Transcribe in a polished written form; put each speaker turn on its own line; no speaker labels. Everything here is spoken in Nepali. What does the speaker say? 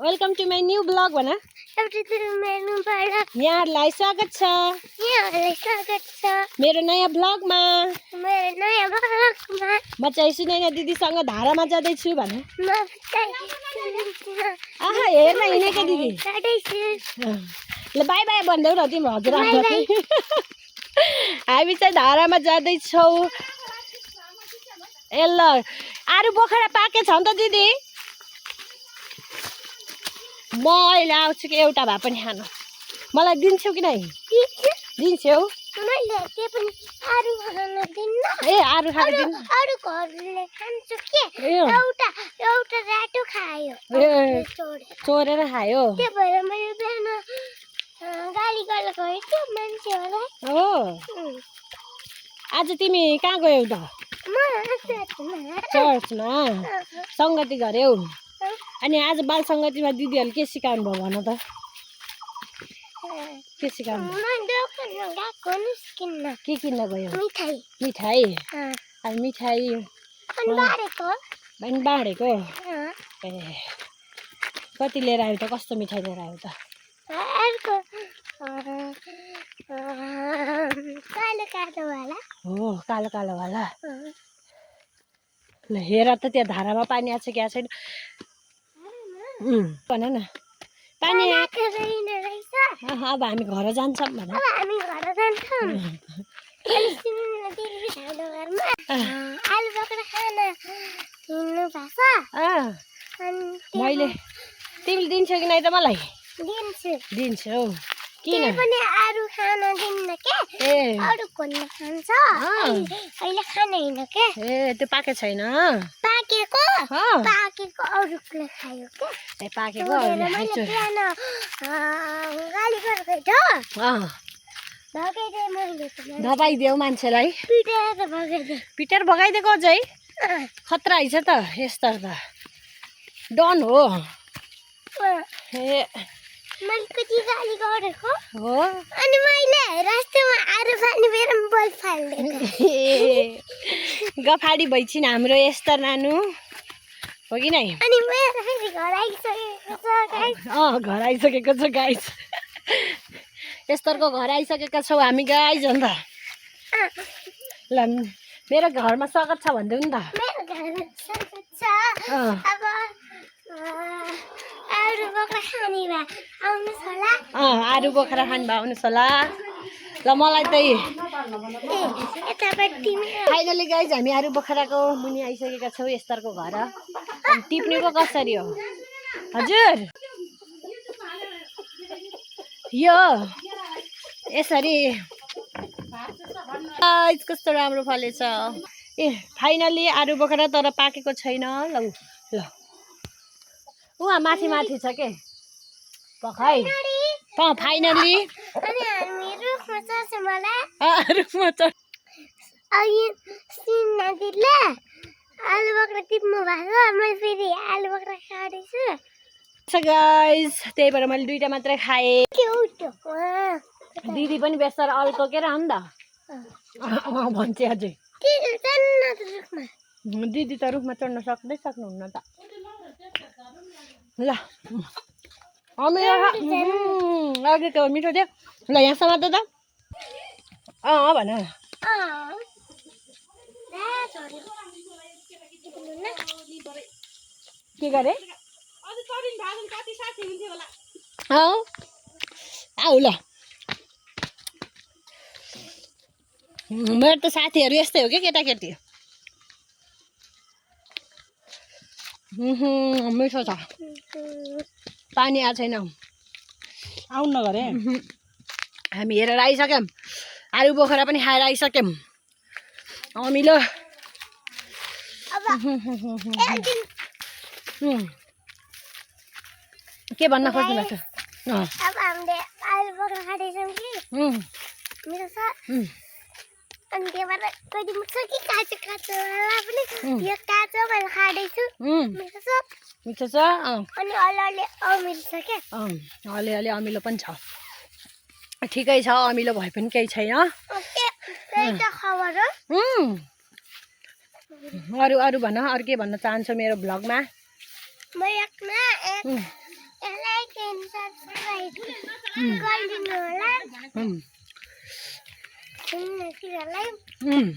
Welcome to my new blog भन। यहाँहरूलाई स्वागत छ मेरो नयाँ ब्लगमा। म चाहिँ सुनैना दिदीसँग धारामा जाँदैछु भन। आहा हेर्न हिँडेको दिदी। ल बाई बाई भन्दै न तिम्रो हजुर हामी चाहिँ धारामा जाँदैछौँ। ए ल आरु बोखरा पाके छ नि त दिदी। म अहिले आउँछु कि एउटा भए पनि खानु। मलाई दिन्छौ कि नै? दिन्छौ। ए आरु खानु दिन्न। चोरेर खायो। हो आज तिमी कहाँ गयौ त? चर्चमा सङ्गति गर्यौ। अनि आज बाल सङ्गतिमा दिदीहरूले के सिकाउनु भयो भन त? के सिकाउनु? के किन्न गयो? मिठाई। अनि मिठाई बाँडेको। ए कति लिएर आयो त? कस्तो मिठाई लिएर आयो त? हो कालो कालो वाला। ल हेर त त्यहाँ धारामा पानी आछ कि छैन भन न। पानी अब हामी घर जान्छौँ भन। मैले तिमीले दिन्छौ कि नै त मलाई? दिन्छु। किन?
आरु खान दिन्न के। अरु कोल्ले खान्छ। अहिले खाने हैन के।
ए त्यो पाके छैन?
पाकेको अरुले खायो के।
ए पाकेको अरुले खायो।
गाली गरेको
धपाइदेऊ मान्छेलाई। पिटेर भगाइदिएको अझै। खतरा हैछ त यस्तो त डन हो। ए
मैले कति गाली गरेको
हो।
अनि मैले रास्तामा आरु फाल्ने बेला बल फाल्दिएको।
गफाडी भइछिन् हाम्रो यस्ता नानु हो कि नै?
अनि मेरो फेरि घर आइसकेको छ गाइस।
घर आइसकेको छ गाइस। यस्तरको घर आइसकेका छौँ हामी गाइस। अन्त ल मेरो घरमा स्वागत छ भन्दै नि त।
मेरो घरमा स्वागत छ। अब आरु बोक्रा खाने भए आउनुस् होला।
आरु बोक्रा खाने भए आउनुस् होला। ल मलाई चाहिँ फाइनली गाइज हामी आरु बोखराको मुनि आइसकेका छौँ यस्तरको घर। अनि टिप्नेको कसरी हो हजुर? यो यसरी कस्तो राम्रो फलेछ। ए फाइनली आरु बोखरा तर पाकेको छैन। ल ल उहाँ माथि माथि छ के पखाइ फाइनली रुखमा चढ।
आलु बोक्रा टिप्नु भएको। मैले फेरि आलु बोक्रा खाँदैछु
गाइस। त्यही भएर मैले दुईटा मात्रै खाएँ। दिदी पनि बेसर अल्पकेर हो नि त भन्छ अझै। दिदी त रुखमा चढ्न सक्नुहुन्न त। ल अघिको मिठो थियो। ल यहाँ समात त भन। के गरे? आऊ ल मेरो त साथीहरू यस्तै हो कि केटाकेटी। मिठो छ। पानी आएको छैन। आउनु नगरे हामी हेरेर आइसक्यौँ। आलु बोखरा पनि खाएर आइसक्यौँ। अमिलो के भन्न खोज्नु भएको छ?
अब हामीले आलु बोक्रा खाँदैछौँ कि मिठो छ। अनि त्यहाँबाट कति मुख्छ कि काँचो पनि यो काँचो मैले खाँदैछु। मिठो छ।
मिठो छ।
अनि अलिअलि अमिलो छ क्या।
अलिअलि अमिलो पनि छ। ठिकै छ। अमिलो भए पनि केही छैन। अरू भन। अरू के भन्न चाहन्छौ मेरो भ्लगमा?
गरिदिनु होला
उम्,
तिमीहरूलाई
उम्।